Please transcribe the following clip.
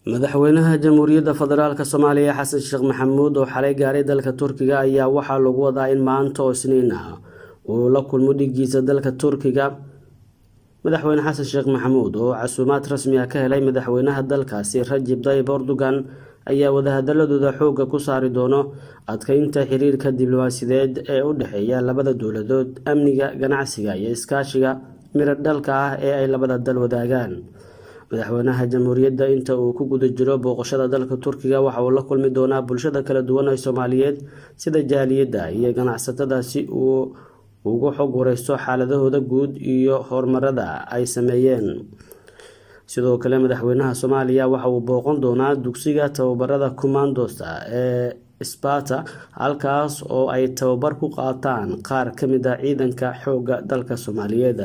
Madaxweynaha Jamhuuriyadda Federaalka Soomaaliya Xasan Sheekh Maxamuud oo xalay gaaray dalka Turkiga ayaa waxaa lagu wadaa in maanta oo Isniin ah uu la kulmo dhigiisa dalka Turkiga. Madaxweyne Xasan Sheekh Maxamuud oo casuumaad rasmi ah ka helay madaxweynaha dalkaasi Rajib Tayyip Erdogan ayaa wadahadaladooda xoogga ku saari doono adkeynta xiriirka diblomaasiyadeed ee u dhexeeya labada dowladood, amniga, ganacsiga iyo iskaashiga miro dhalka ah ee ay labada dal wadaagaan. Madaxweynaha Jamhuuriyadda inta uu ku guda jiro booqashada dalka Turkiga waxa uu la kulmi doonaa bulshada kala duwan ee Soomaaliyeed, sida jaaliyadda iyo ganacsatada, si uu ugu xog wareysto xaaladahooda guud iyo horumarada ay sameeyeen. Sidoo kale, madaxweynaha Soomaaliya waxa uu booqan doonaa dugsiga tababarada kumandosta ee Sparta, halkaas oo ay tababar ku qaataan qaar ka mid ah ciidanka xoogga dalka Soomaaliyeed.